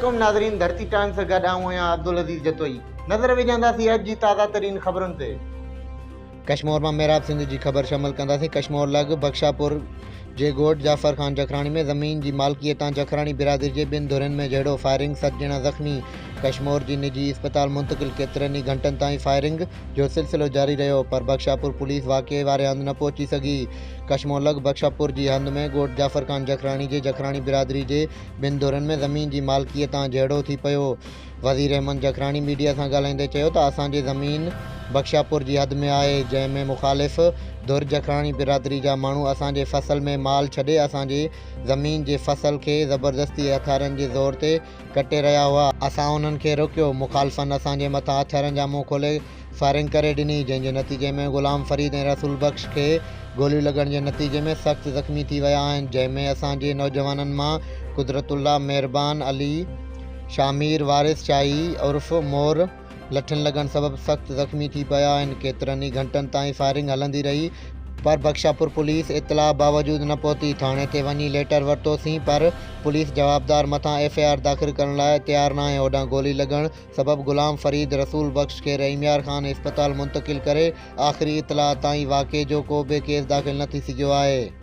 عليڪم ناظرين ڌرتي ٽائمز سان گڏ آئون آهيان عبدالعزيز جتوئي نظر وجهنداسين اڄ جي تازه ترين خبرن تي. ڪشمور مان محراب سنڌ جي خبر شامل ڪنداسين ڪشمور لڳ بخشاپور جي ڳوٺ جعفر خان جکراڻي ۾ زمين جي مالڪي تان جکراڻي برادري جي ٻن ڌرين ۾ جهيڙو فائرنگ ست ڄڻا زخمي ڪشمور جي نجي اسپتال منتقل ڪيترن ئي گهنٽن تائين فائرنگ جو سلسلو جاري رهيو پر بخشاپور پوليس واقعي واري هنڌ نه پهچي سگهي ڪشمور لڳ بخشاپور جي هنڌ ۾ ڳوٺ جعفر خان جکراڻي جي جکراڻي برادري جي ٻن ڌرين ۾ زمين جي مالڪي تان جهيڙو ٿي پيو وزير احمد جکراڻي ميڊيا سان ڳالهائيندي چيو ته اسان جي زمين بخشاپور جي حد ۾ آهي جنهن ۾ مخالف ڌر جکراڻي برادري جا ماڻهو اسان جي فصل ۾ مال ڇڏي اسان جي زمين جي فصل کي زبردستي هٿيارن جي زور تي ڪٽي رهيا هئا، اسان انهن کي روڪيو، مخالفن اسان جي مٿان هٿيارن جا منهن کولي فائرنگ ڪري ڏني، جنهن جي نتيجي ۾ غلام فريد ۽ رسول بخش کي گوليون لڳڻ جي نتيجي ۾ سخت زخمي ٿي ويا آهن، جنهن ۾ اسان جي نوجوانن مان قدرت الله، مهربان علي، شاهمير، وارث شاهي عرف مور لٺين لڳڻ سبب سخت زخمي ٿي پيا آهن، ڪيترن ئي گهنٽن تائين فائرنگ هلندي رهي، پر بخشاپور پوليس اطلاع باوجود نه پهتي، ٿاڻي تي وڃي ليٽر ورتوسين پر پوليس جوابدار مٿان ايف I R داخل ڪرڻ لاء تيار ناهي، هوڏانهن گولي لڳڻ سبب غلام فريد رسول بخش کي رحيم يار خان اسپتال منتقل ڪري آخري اطلاع تائين واقعي جو ڪو به ڪيس داخل نه ٿي سگهيو آهي.